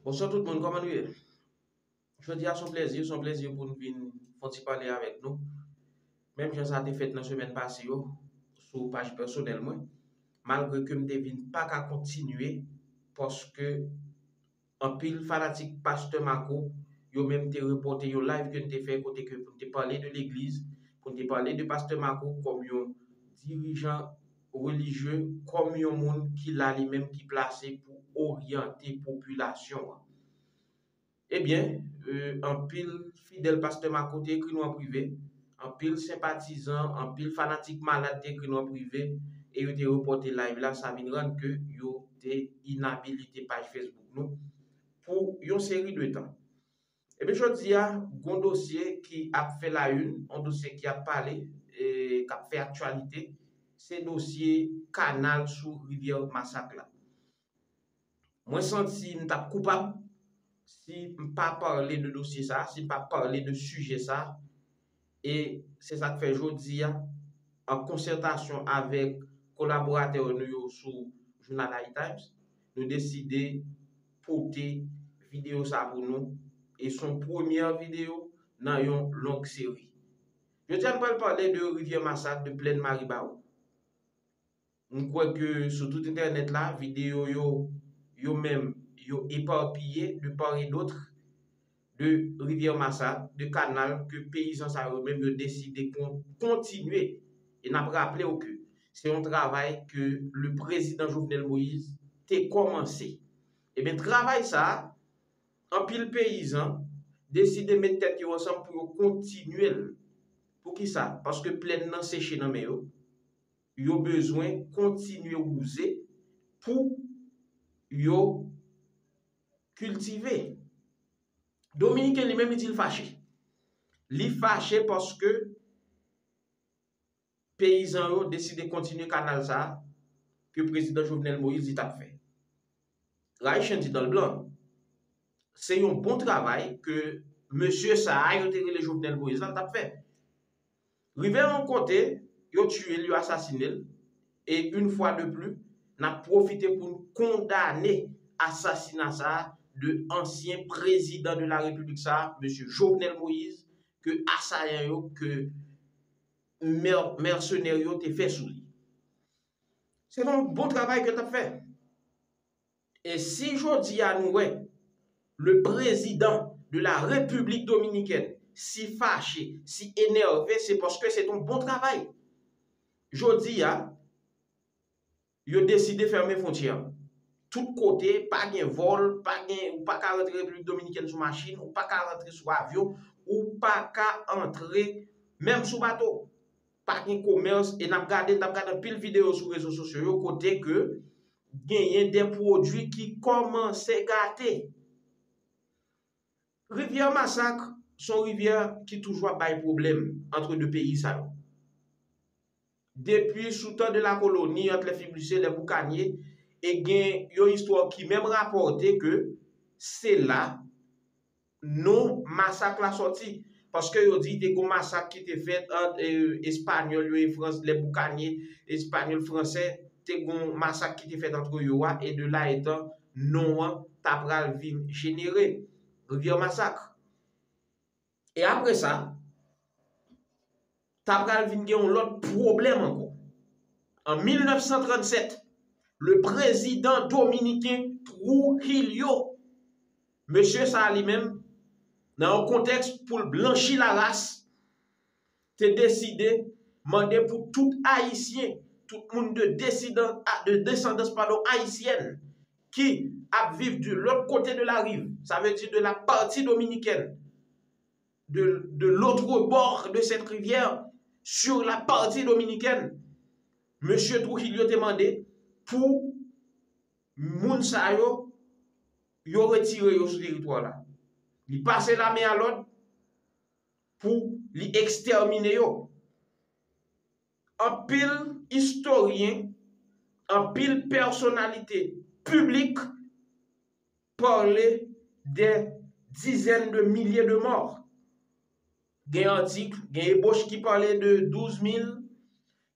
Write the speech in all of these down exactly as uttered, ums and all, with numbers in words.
Bonswa tout moun, kòman nou ye? Jodi a se yon plezi, se yon plezi pou n vin fè yon ti pale avèk nou. Menm jan sa te fèt nan semèn pase yo, sou paj pèsonèl mwen, malgre ke m te vin pa ka kontinye, paske anpil fanatik Pastè Marco, yo menm te repòte yon live ke n te fè kote ke pou n te pale de legliz, pou n te pale de Pastè Marco kòm yon dirijan relijye, kòm yon moun ki la li menm ki plase pou oryante popilasyon an. Ebyen, e, anpil fidèl Pastè Marco te ekri nou an prive, anpil senpatizan, anpil fanatik malad te ekri nou an prive, e yo te repòte live la, sa vin rann ke yo te inabilite paj Facebook nou pou yon seri de tan. Ebyen, jodi a, gon dosye ki ap fè la une, yon dosye ki ap pale, e, k ap fè aktyalite, se dosye kanal sou rivyè Masak la. Mwen santi m t ap koupab si m pa pale de dosye sa, si m pa pale de sijè sa. E se sa k fè jodi a, an konsètasyon avèk kolaboratè nou yo sou jounal Haï Times, nou deside pote videyo sa pou nou. E se yon premyè videyo nan yon long seri. Jodi a, nou pral pale de rivyè Masak, de plèn Maribawou. M kwè ke sou tout entènèt la, videyo yo, yo menm, yo epapiye de part et d'autre de rivyè Masak, de kanal ke peyizan sa yo menm yo deside kon-, kontinye. E n ap raple w ke se yon travay ke le prezidan Jovenel Moïse te kòmanse. Ebyen, travay sa a, anpil peyizan deside met tèt yo ansanm pou yo kontinye l. Poukisa? Paske plèn nan seche nan men yo. Yo bezwen kontinye wouze pou yo kiltive. Dominiken li menm, li di l fache. Li fache paske peyizan yo deside kontinye kanal sa a ke prezidan Jovenel Moïse li t ap fè. Rayi chen di dan l blan. Se yon bon travay ke mesye sa a yo te rele Jovenel Moïse la l t ap fè. Rive yon kote, yo tiye l, yo asasine l, e une fois de plus, n ap pwofite pou n kondane asasina sa a de ansyen prezidan de la repiblik sa a, mesye Jovenel Moïse, ke asayan yo, ke mè-, mèsenè yo te fè sou li. Se yon bon travay ke l t ap fè. E si jodi a nou wè le prezidan de la Repiblik Dominikèn si fache, si enève, se paske se t on bon travay. Jodi a, yo deside fèmen fwontyè an. Tout kote, pa gen vòl, pa gen, ou pa ka rantre Repiblik Dominikèn sou machin, ou pa ka rantre sou avyon, ou pa ka antre menm sou bato. Pa gen komès, e n ap gade, n ap gade anpil videyo sou rezo sosyo yo kote ke genyen de pwodui ki kòmanse gate. Rivyè Masak se yon rivyè ki toujou ap bay pwoblèm ant de peyi sa yo. Depi sou tan de la koloni, ant lè Fiblise, lè Boukanye, e gen yon istwa ki menm rapòte ke se la non Masak la sòti. Paske yo di te gon masak ki te fèt ant, e, Espanyòl yo e Frans, lè Boukanye, Espanyòl, Fransè, te gon masak ki te fèt ant yo a, e de la etan non an ta pral vin jenere. Rivyè Masak. E apre sa, ta pral vin gen yon lòt pwoblèm ankò. An mil nèf san trannsèt, le prezidan dominiken Trujillo, mesye sa a li menm, nan yon kontèks pou l blanchi laras, te deside mande pou tout Ayisyen, tout moun de desidan-, a, de desandans, padon, ayisyèn, ki ap viv de lòt kote de la riv, sa vle di de la pati dominikèn, de, de l'autre bord de cette rivière, sur la partie dominicaine, mesye Trujillo te mande pou moun sa yo, yo retire yo sou teritwa la. Li pase lame a lòd pou li ekstèmine yo. Anpil istoryen, anpil pèsonalite piblik pale de dizèn de milye de mò. Gen atik, gen ebòch ki pale de douz mil,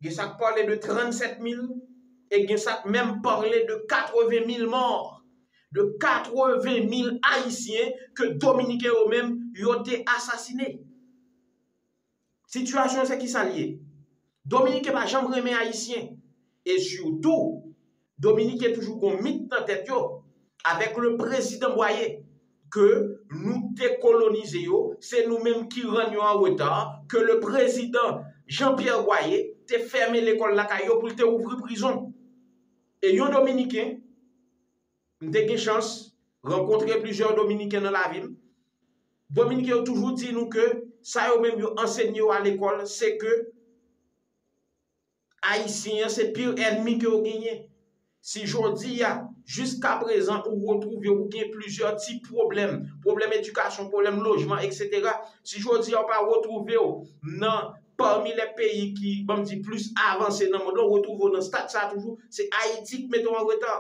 gen sa k pale de trannsèt mil, e gen sa k menm pale de katreven mil mò. de katreven mil Ayisyen ke Dominiken yo menm yo te asasine. Sitiyasyon se ki sa l ye. Dominiken pa janm renmen Ayisyen. E sitou, Dominiken toujou gon mit nan tèt yo avèk le prezidan Bwaye ke nou te kolonize yo, se nou menm ki rann yo an reta, ke le prezidan Jean-Pierre Bwaye te fèmen lekòl lakay yo pou l te ouvri prizon. E yon Dominiken, m te gen chans rankontre plizyè Dominiken nan lavi m. Dominiken yo toujou di nou ke sa yo menm yo ansenye yo alekòl, se ke Ayisyen an se pire ènmi ke yo genyen. Si jodi a, jiska prezan, ou retwouve ou gen plizyè ti pwoblèm, pwoblèm edikasyon, pwoblèm lojman, etsetera. Si jodi a ou pa retwouve w nan pami lè peyi ki, ban m di, plis avanse nan mond lan, ou retwouve w nan stad sa a toujou, se Ayiti k mete w an reta.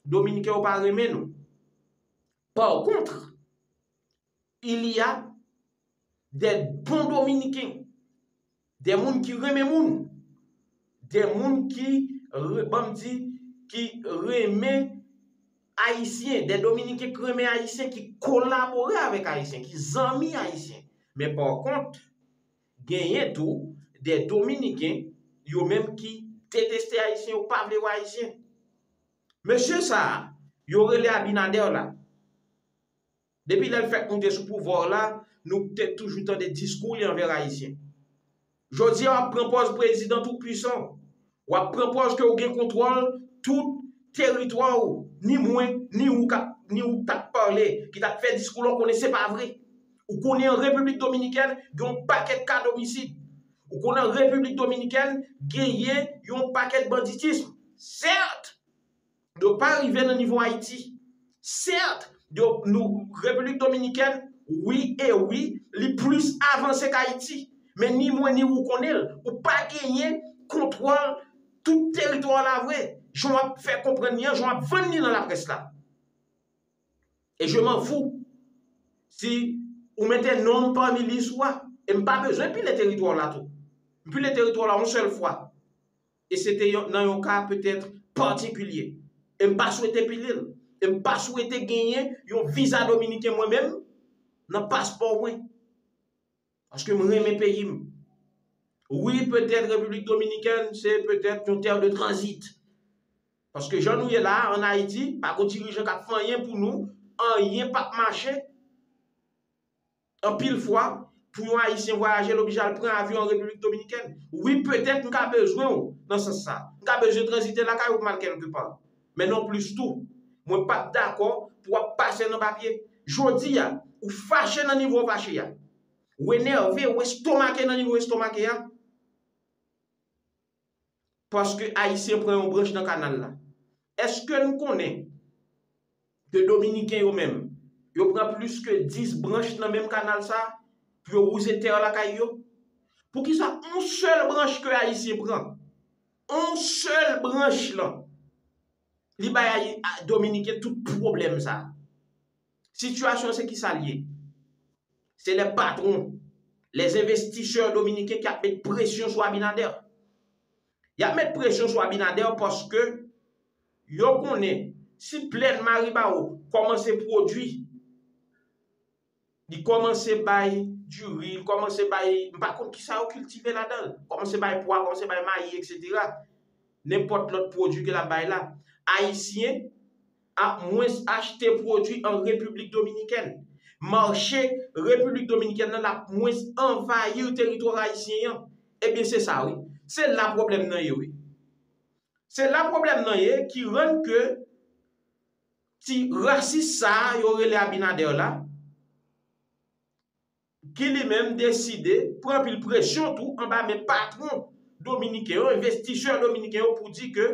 Dominiken yo pa renmen nou. Par contre, il y a des bons Dominicains, des moun ki renmen moun, des moun ki, re- ban m di, ki renmen Ayisyen, des Dominicains ki renmen Ayisyen, ki kolabore avèk Ayisyen, ki zanmi Ayisyen. Men par contre, genyen tou des Dominicains, yo menm ki deteste Ayisyen, yo pa vle wè Ayisyen. Mesye sa a, yo rele Abinader la. Depi lè l fèk moute sou pouvwa w la, nou te toujou tande diskou li anvè Ayisyen. Jodi a, w ap pran pòz prezidan tou pwisan. W ap pran pòz ke w gen kontwòl tout teritwa w. Ni mwen, ni ou k ap, ni ou k t ap pale, ki t ap fè diskou la, w konnen se pa vre. Ou konnen an Repiblik Dominikèn, gen yon pakèt ka domisid. Ou konnen an Repiblik Dominikèn, genyen yon pakèt banditism. Sèt, yo pa rive nan nivo Ayiti. Sèt, yo, nou, Repiblik Dominikèn, wi e wi, li plis avanse k Ayiti. Men ni mwen ni ou konnen l, ou pa genyen kontwòl tout teritwa la vre. Jan w ap fè konprann li an, jan w ap vann li nan laprès la. E je m'en fous si ou mete non m pami lis ou a. E m pa bezwen pile teritwa w la tou. M pile teritwa w la yon sèl fwa. E se te yon- nan yon ka petèt patikilye. E m pa swete pile l. E m pa swete genyen yon viza dominiken mwen menm nan paspò mwen. Paske m renmen peyi m. Wi, petèt Repiblik Dominikèn se petèt yon terre de transit. Paske jan nou ye la a, ann Ayiti, pa gon dirijan k ap fè anyen pou nou, anyen p ap mache. Anpil fwa, pou yon Ayisyen vwayaje, l oblije al pran avyon an Repiblik Dominikèn. Wi, petèt m ka bezwen w nan sans sa. M ka bezwen tranzite lakay ou pou m al kèlke pa. Men non plis tou, mwen p ap dakò pou w ap pase nan papye. Jodi a, ou fache nan nivo w fache a. Ou enève, ou estomake nan nivo w estomake a. Paske Ayisyen pran yon branch nan kanal la. Èske n konnen ke Dominiken yo menm, yo pran plis ke dis branch nan menm kanal sa pou yo wouze tè lakay yo? Poukisa yon sèl branch ke Ayisyen pran, yon sèl branch lan, li bay Ayi- a- Dominiken tout pwoblèm sa? Sitiyasyon se ki sa l ye? Se lè patwon, lè envestisè dominiken ki ap met presyon sou Abinader. Y ap met presyon sou Abinader paske yo konnen si plèn Maribawo kòmanse pwodui, li kòmanse bay diri, li kòmanse bay, m pa konn kisa yo kiltive ladan l, kòmanse bay pwa, kòmanse bay mayi, etsetera. Nenpòt lòt pwodui ke l ap bay la. Ayisyen ap mwens achte pwodui an Repiblik Dominikèn. Mache Repiblik Dominikèn nan l ap mwens anvayi teritwa ayisyen an. Ebyen, se sa, wi. Se la pwoblèm nan ye, wi. Se la pwoblèm nan ye ki rann ke ti rasis sa a yo rele Abinader la, ki li menm deside pran anpil presyon tou anba men patwon dominiken yo, envestisè dominiken yo pou di ke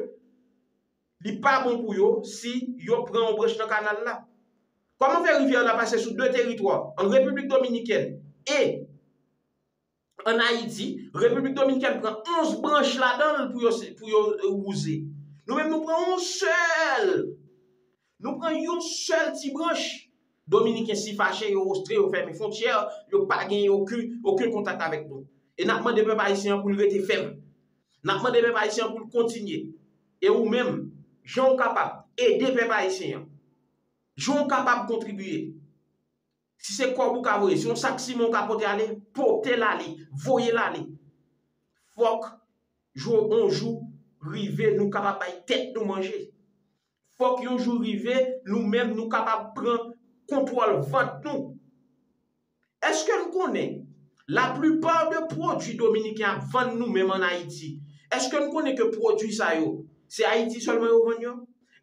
li pa bon pou yo si yo pran yon branch nan kanal la. Kòman fè rivyè la pase sou de teritwa, an Repiblik Dominikèn e an Ayiti, Repiblik Dominikèn pran onz branch ladan l pou yo, pou yo, e, wouze. Nou menm nou pran yon sèl. Nou pran yon sèl ti branch. Dominiken si fache, yo wostre, yo fèmen fwontyè, yo pa gen okenn, okenn kontak avèk nou. E n ap mande pèp ayisyen an pou l rete fèm. N ap mande pèp ayisyen an pou l kontinye. E ou menm, jan w kapab, ede pèp ayisyen an. Jan w kapab kontribiye. Si se kòb ou ka voye, si yon sak siman ou ka pote ale, pote l ale, voye l ale. Fòk jou, yon jou rive, nou kapab bay tèt nou manje. Fòk yon jou rive, nou menm, nou kapab pran kontwòl vant nou. Èske n konnen laplipa de pwodui dominiken ap vann nou menm ann Ayiti? Èske n konnen ke pwodui sa yo, se Ayiti sèlman yo vann yo?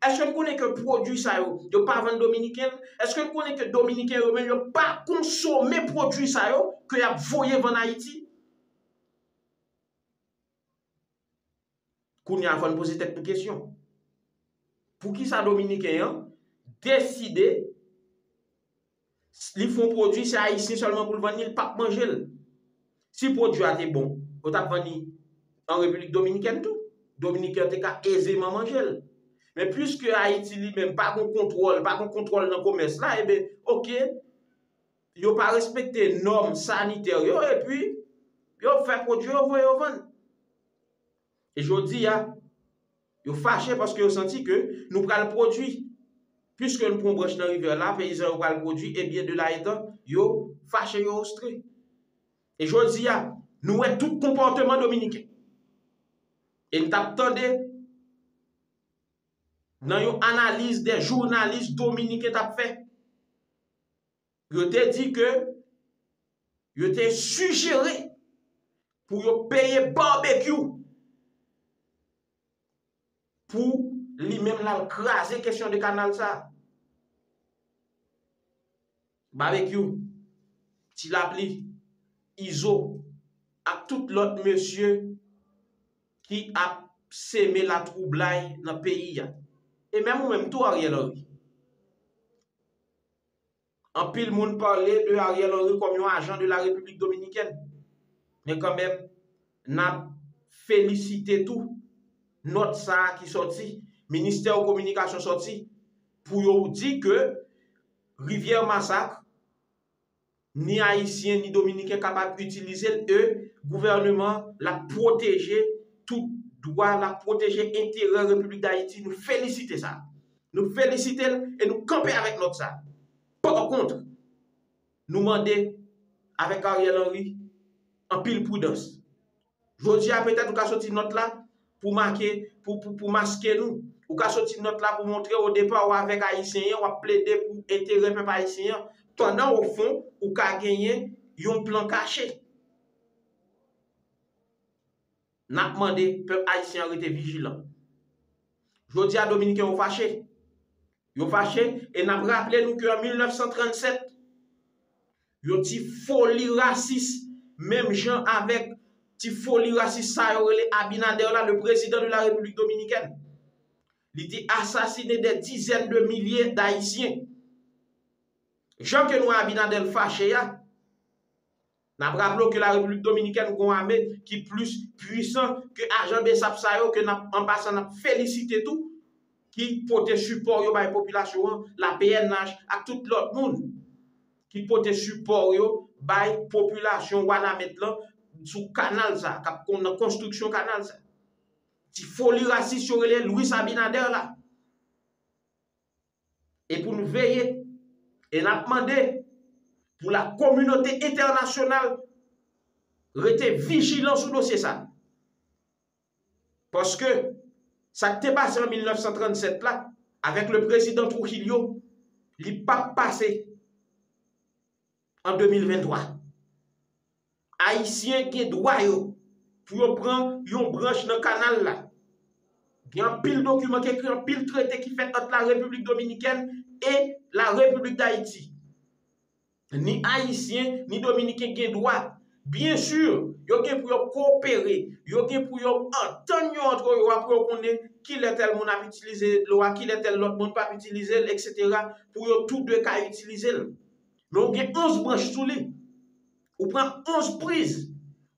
Èske n konnen ke pwodui sa yo, yo pa vann dominiken? Èske n konnen ke dominiken yo menm yo pa konsome pwodui sa yo ke y ap voye vann Ayiti? Kounye a, fò n poze tèt nou kesyon. Poukisa dominiken an deside li fè yon pwodui, se ayisyen sèlman pou l vann li, l p ap manje l? Si pwodui a te bon, yo t ap vann li an Repiblik Dominikèn tou. Dominiken an te ka ezeman manje l. Men piske Ayiti li menm pa gen kontwòl, pa gen kontwòl nan komès la, eben, oke, yo pa respekte nòm sanitè yo, epi yo fè pwodui yo voye yo vann. E jodi a, yo fache paske yo santi ke nou pral pwodui. Piske nou pran branch nan rivyè la, peyizan yo pral pwodui, ebyen, de la etan, yo fache, yo ostre. E jodi a, nou wè tout konpòteman dominiken. E n t ap tande nan yon analiz de jounalis dominiken t ap fè. Yo te di ke yo te sijere pou yo peye Barbecue pou li menm l al kraze kesyon de kanal sa. Barbecue, Ti Lapli, Izo, ak tout lòt mesye ki ap seme latwoublay nan peyi a. E menm ou menm tou, Ariel Henry. Anpil moun pale de Ariel Henry kòm yon ajan de la Repiblik Dominikèn. Men kanmenm, n ap felisite tou nòt sa a ki sòti, ministè kominikasyon sòti, pou yo di ke Rivyè Masak, ni Ayisyen, ni Dominiken kapab itilize l, e gouvèneman l ap pwoteje tout dwa, l ap pwoteje enterè Repiblik Dayiti. Nou felisite sa. Nou felisite l e nou kanpe avèk nòt sa. Pa kont, nou mande avèk Ariel Henry anpil pridans. Jodi a, petèt ou ka soti nòt la pou make, pou, pou, pou maske nou. Ou ka soti nòt la pou montre odepa w avèk Ayisyen an, w ap plede pou enterè pèp ayisyen an, pandan o fon, ou ka genyen yon plan kache. N ap mande pèp ayisyen an rete vijilan. Jodi a, Dominiken yo fache. Yo fache e n ap raple nou ke an mil nèf san trannsèt, yon ti foli rasis, menm jan avèk ti foli rasis sa yo rele Abinader la, le président de la République dominicaine. Li te asasine des dizaines de milliers d'Haïtiens. Jan ke nou wè Abinader fache a, n ap raple w ke la Repiblik Dominikèn gen yon ame ki plis pwisan ke ajan besap sa yo, ke n ap, an pasan, n ap felisite tou, ki pote sipò yo bay popilasyon an, la P N H ak tout lòt moun ki pote sipò yo bay popilasyon Wanament lan sou kanal sa, k ap kon-, nan konstriksyon kanal sa. Ti foli rasis yo rele Luis Abinader la. E pou nou veye, e n ap mande pou la kominote entènasyonal rete vijilan sou dosye sa. Paske sa k te pase an mil nèf san trannsèt la, avèk le prezidan Trujillo, li p ap pase an de mil venntwa. Ayisyen gen dwa yo pou yo pran yon branch nan kanal la. Gen anpil dokiman ki ekri, anpil trete ki fèt ant la Repiblik Dominikèn e la Repiblik Dayiti. Ni Ayisyen, ni Dominiken gen dwa. Byen si, yo gen pou yo koopere, yo gen pou yo antann yo ant yo, apre yo konnen kilè tèl moun ap itilize dlo a, kilè tèl lòt moun p ap itilize l, etsetera, pou yo tou de ka itilize l. Men w gen onz branch sou li. Ou pran onz priz.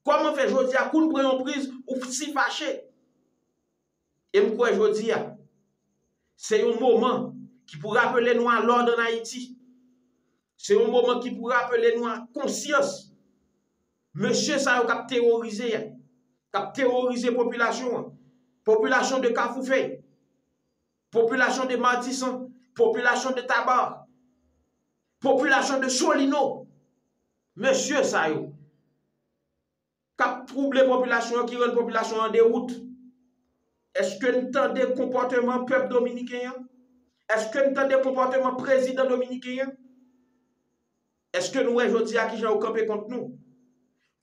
Kòman fè jodi a, kou n pran yon priz, ou si fache? E m kwè jodi a, se yon moman ki pou rapele nou a lòd ann Ayiti. Se yon moman ki pou rapele nou a konsyans. Mesye sa yo k ap teworize a, k ap teworize popilasyon an. Popilasyon de Kafoufèy, popilasyon de Matisan, popilasyon de Taba, popilasyon de Solino, mesye sa yo k ap twouble popilasyon an, ki rann popilasyon an an dewout. Èske n tande konpòteman pèp dominiken an? Èske n tande konpòteman prezidan dominiken an? Èske nou wè jodi a kijan yo kanpe kont nou?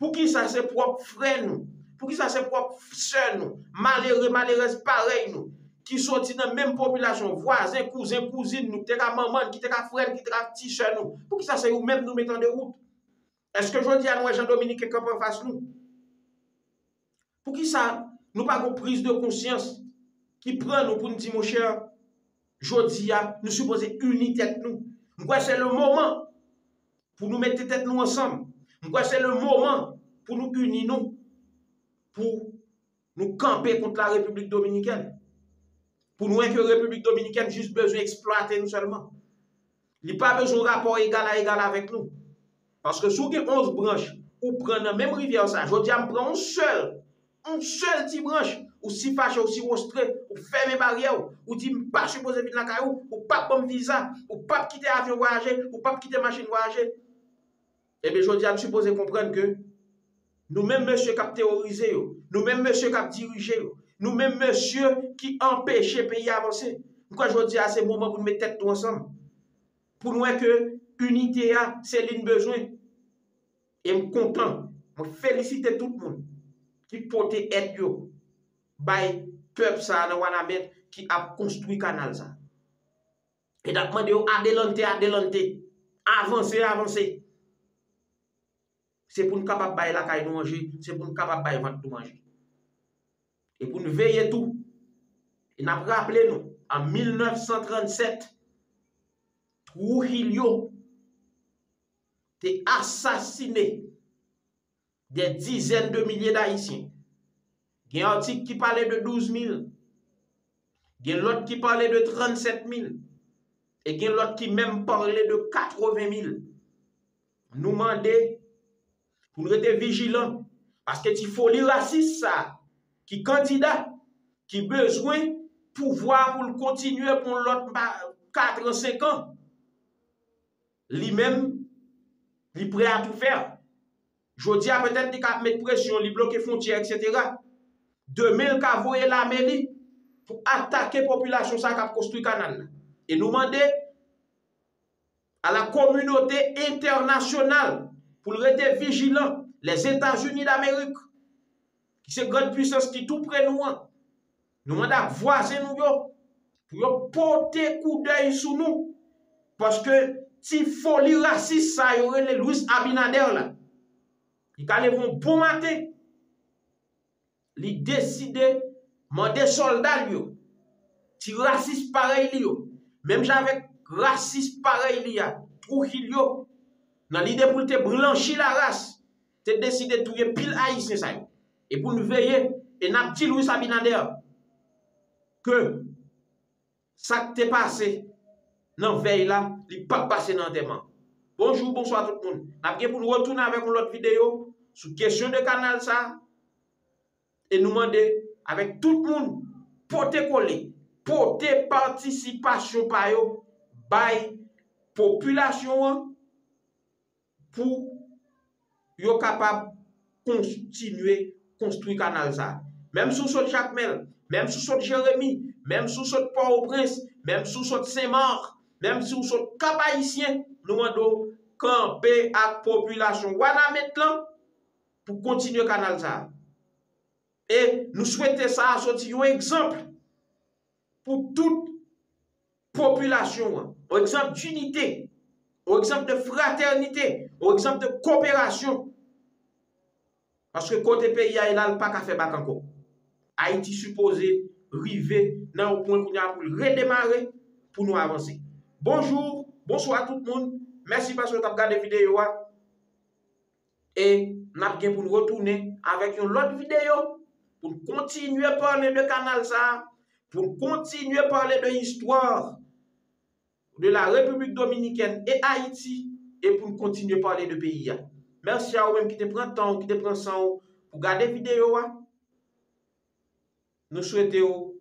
Poukisa se pwòp frè nou, poukisa se pwòp sè nou, malere, malerèz parèy nou, ki soti nan menm popilasyon, vwazen, kouzen, kouzin nou, ki te ka manman n, ki te ka frè n, ki te ka ti sè nou, poukisa se yo menm nou met an dewout? Èske jodi a nou wè jan Dominiken kanpe anfas nou? Poukisa nou pa gon priz de konsyans ki pran nou pou n di, monchè, jodi a, nou sipoze ini tèt nou? M kwè se le moman pou nou mete tèt nou ansanm. M kwè se le moman pou nou ini nou, pou nou kanpe kont la Repiblik Dominikèn. Pou nou wè ke Repiblik Dominikèn jis bezwen eksplwate nou sèlman. Li pa bezwen rapò egal a egal avèk nou. Paske si w gen onz branch, ou pran nan menm rivyè sa, jodi a m pran yon sèl, yon sèl ti branch, ou si fache, ou si wostre, ou fèmen baryè w, ou di m pa sipoze vin lakay ou, ou p ap ban m viza, ou p ap kite avyon vwayaje, ou p ap kite machin vwayaje. Ebyen, jodi a, n sipoze konprann ke nou menm mesye k ap teworize yo, nou menm mesye k ap dirije yo, nou menm mesye ki anpeche peyi a avanse, m kwè jodi a se moman pou n met tèt nou ansanm, pou n wè ke inite a, se li n bezwen. E m kontan, mwen felisite tout moun ki pote èd yo bay pèp sa a nan Wanament ki ap konstwi kanal sa a. E n ap mande yo adelante, adelante, avanse, avanse. Se pou n kapab bay lakay nou manje, se pou n kapab bay vant nou manje. E pou n veye tou, e n ap raple nou, an mil nèf san trannsèt, Trujillo te asasine des dizaines de milliers d'Haïtiens. Gen atik ki pale de douz mil, gen lòt ki pale de trannsèt mil, e gen lòt ki menm pale de katreven mil. Nou mande pou n rete vijilan, paske ti foli rasis sa, ki kandida, ki bezwen pouvwa pou l kontinye pou yon lòt kat an, senk an, li menm, li prè a tou fè. Jodi a, petèt, li ka ap met presyon, li bloke fwontyè, etsetera. Demen, l ka voye lame li pou atake popilasyon sa k ap konstwi kanal la. E nou mande a la kominote entènasyonal pou l rete vijilan. Lèzetazini Damerik, ki se grann pwisans ki tou pre nou an, nou mande ak vwazen nou yo pou yo pote koudèy sou nou, paske ti foli rasis sa yo rele Luis Abinader la, li ka leve yon bon maten, li deside mande sòlda l yo, ti rasis parèy li yo, menm jan avèk rasis parèy li a, Trujillo, nan lide pou l te blanchi laras, te deside touye pil Ayisyen sa yo. E pou n veye, e n ap di Luis Abinader ke sa k te pase nan vèy la, li p ap pase nan antèman. Bonjou, bonswa tout moun. N ap gen pou n retounen avèk yon lòt videyo sou kesyon de kanal sa a. E nou mande avèk tout moun pote kole, pote patisipasyon pa yo bay popilasyon an pou yo kapab kontinye konstwi kanal sa a. Menm si w sot Jakmèl, menm si w sot Jeremi, menm si w sot Pòtoprens, menm si w sot Senmak, menm si w sot Kap Ayisyen, nou mande w kanpe ak popilasyon Wanament lan pou kontinye kanal sa a. E nou swete sa a soti yon egzanp pou tout popilasyon an, yon egzanp dinite, yon egzanp de fratènite, yon egzanp de koperasyon. Paske kote peyi a ye la, l pa ka fè bak ankò. Ayiti sipoze rive nan yon pwen kounye a pou l redemare, pou nou avanse. Bonjou, bonswa tout moun. Mèsi paske w t ap gade videyo a. E n ap gen pou n retounen avèk yon lòt videyo pou n kontinye pale de kanal sa a, pou n kontinye pale de istwa de la République Dominicaine et Haïti, e pou n kontinye pale de peyi a. Mèsi a ou menm ki te pran tan w, ki te pran san w pou gade videyo a. Nou swete w